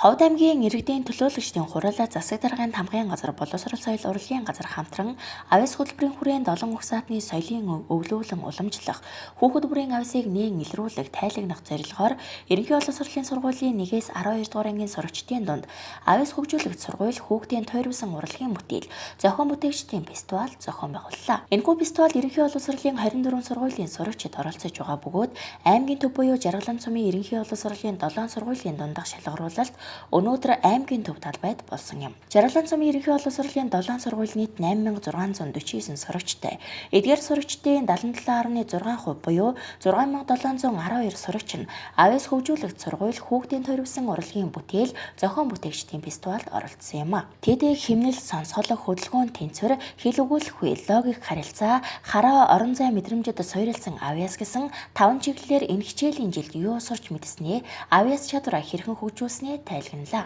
Ховд аймгийн иргэдийн төлөөлөгчдийн хурлаа засаг даргын тамгын газар боловсрол соёл урлагийн газар хамтран авиас хөтөлбөрийн хүрээнд олон угсаатны соёлын өвлүүлэн уламжлах, хүүхэд бүрийн авьяасыг нээн илрүүлэх, тайлагнах зорилгоор Ерөнхий боловсролын сургуулийн 1-ээс 12 дугаар ангийн сурагчдын дунд авиас хөгжүүлэгч сургууль хүүхдийн тойрвсон урлагийн бүтээл, зохион бүтээгчдийн фестивал зохион байгууллаа. Энэхүү фестивал Ерөнхий боловсролын 24 сургуулийн сурагчид оролцож байгаа бөгөөд аймгийн төв буюу Жаргалан сумын Ерөнхий боловсролын 7 сургуулийн дундах шалгаруулалт өнөөдөр аймгийн төв талбайд болсон юм. Жаргалан сумын Ерөнхий боловсролын 7 сургууль нийт 8649 сурагчтай. Эдгээр сурагчдын 77.6% буюу 6712 сурагч нь авиас хөгжүүлэгч сургууль хүүхдийн тойрвсон урлагийн бүтээл зохион бүтээгчдийн фестивалд оролцсон юм а. Тэд химнэл, сонсголог, хөдөлгөөн, тэнцвэр, хэл өгүүлэх үе, логик харилцаа, хараа орон зай мэдрэмжид суурилсан авиас гэсэн таван чиглэлээр энэ хичээлийн жилд юу сурч мэдснээ, авиас чадвараа хэрхэн хөгжүүлснээ тайлгналаа.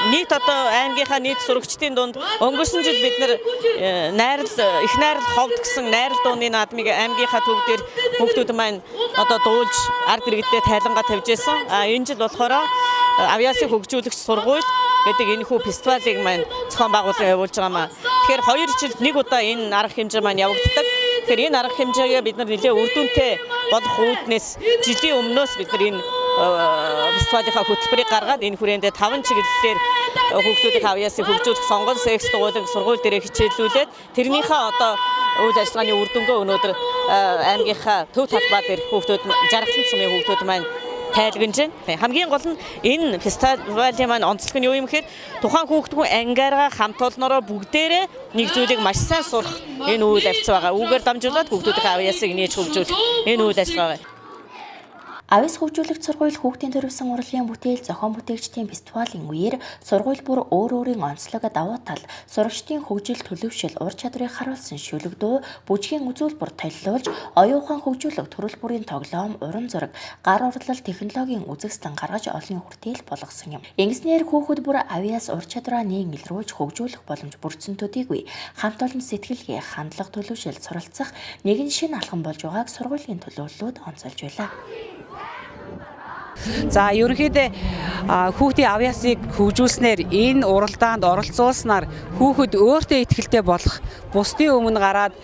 Нийт одоо аймгийнхаа нийт сурагчдын дунд өнгөрсөн жил бид нэр найрал их найрал ховд гэсэн найрал дууны наадмыг аймгийнхаа төв дээр хүүхдүүд маань одоо дуулж ард иргэдтэй тайлангаа тавьж байсан. А энэ жил болохоор авиасыг хөгжүүлэгч сургууль гэдэг энэ хүү фестивалыг маань зохион байгуулан явуулж байгаа маа. Тэгэхээр 2 жилд нэг удаа энэ арга хэмжээ маань явагддаг. Тэгэхээр энэ арга хэмжээгээ бид нар нэлээд үр дүнтэй болох үүднээс жилийн өмнөөс бид нар энэ фестивалынхаа хөтөлбөрийг гаргаад энэ хүрээндээ 5 чиглэлээр хүүхдүүдийн авьяасыг хөгжүүлэх сонгон секс дугуйлан сургууль дээрээ хичээллүүлээд тэрнийхээ одоо үйл ажиллагааны үр дүнгээ өнөөдөр аймгийнхаа төв талбай дээр хүүхдүүд Жаргалан сумын хүүхдүүд маань тайлгнаж байна. Хамгийн гол нь энэ фестивалийн маань онцлог нь юу юм гэхээр тухайн хүүхдүүд ангиараа хамт олноороо бүгдээрээ нэг зүйлийг маш сайн сурах энэ үйл явц байгаа. Үүгээр дамжуулаад хүүхдүүдийн авьяасыг нээж хөгжүүлэх энэ үйл ажиллагаа байна. Авиас хөгжүүлэгч сургууль хүүхдийн төрөвсөн урлагийн бүтээл зохион бүтээгчдийн фестивалийн үеэр сургууль бүр өөр өөрийн онцлог давуу тал, сурагчдын хөгжил төлөвшил, ур чадварыг харуулсан шүлэг дуу, бүжгийн үзүүлбэр толилуулж, оюун ухаан хөгжүүлэх төрөл бүрийн тоглоом, уран зураг, гар урлал, технологийн үзэсгэлэн гаргаж олонний хүртээл болгосон юм. Ингэснээр хүүхэд бүр авиас ур чадвараа нээн илрүүлж хөгжүүлэх боломж бүрдсэн төдийгүй хамт олон сэтгэлгээ, хандлага төлөвшил, суралцах нэгэн шинэ алхам болж байгааг сургуулийн төлөөллүүд онцолж байлаа. За ерөнхийдөө хүүхдийн авьяасыг хөгжүүлснээр энэ уралдаанд оролцуулснаар хүүхэд өөртөө итгэлтэй болох, бусдын өмнө гараад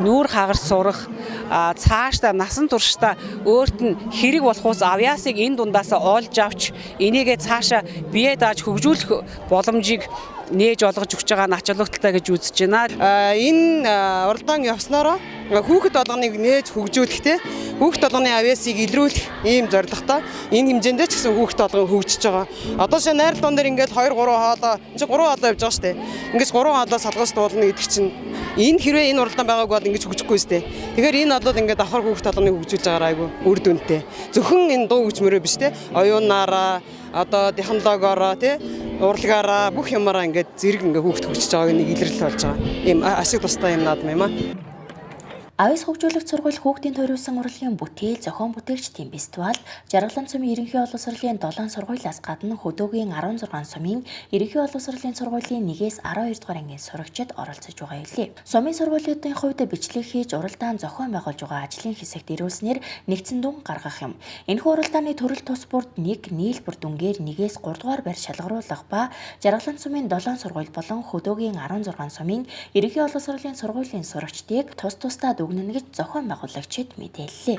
нүүр хагарч сурах, цаашдаа насан туршдаа өөрт нь хэрэг болох ус авьяасыг энэ дундаасаа олж авч энийгээ цаашаа бие дааж хөгжүүлэх боломжийг нээж олгож өгч байгаа нь ач холбогдолтой гэж үзэж байна. Энэ уралдаан явсноороо хүүхэд болгоныг нээж хөгжүүлэхтэй хүүхэд болгоны авьяасыг илрүүлэх ийм зорилготой энэ хэмжээндээ ч гэсэн хүүхэд болгон хөгжиж байгаа. Одоо шинэ найрал дуун дээр ингээд 2 3 хоолой энэ чинь 3 хоолой явж байгаа шүү дээ. Ингээд 3 хоолой салгаж дуулна гэдэг чинь энэ хэрвээ энэ уралдаан байгаагүй бол ингэж хөгжихгүй шүү дээ. Тэгэхээр энэ бол ингээд давхар хүүхэд болгоныг хөгжүүлж байгаараа айгүй үр дүнтэй. Зөвхөн энэ дуу хөгжмөрөө биш те оюунаараа одоо технологиороо те урлагаараа бүх юмараа ингээд зэрэг ингээд хүүхэд хөгжиж байгааг нэг илэрлэл болж байгаа. Ийм ашиг тустай юм наадам юм аа. Авиас хөгжүүлэгч сургууль хүүхдийн тойруулсан урлагийн бүтээл зохион бүтээгчдийн фестивал Жаргалан сумын Ерөнхий боловсролын 7 сургуулиас гадна Хөдөөгийн 16 сумын Ерөнхий боловсролын сургуулийн 1-ээс 12 дугаар ангийн сурагчид оролцож байгаа юлээ. Сумын сургуулиудын хувьд бичлэг хийж уралдаан зохион байгуулж байгаа ажлын хэсэгт ирүүлснээр нэгдсэн дүн гаргах юм. Энэхүү уралдааны төрөл тус бүрд нэг нийлбэр дүнгээр 1-ээс 3 дугаар байр шалгаруулах ба Жаргалан сумын 7 сургууль болон Хөдөөгийн 16 сумын Ерөнхий боловсролын сургуулийн сурагчдыг тус тусдаа дүгнэнэ гэж зохион байгуулагчид мэдээллээ.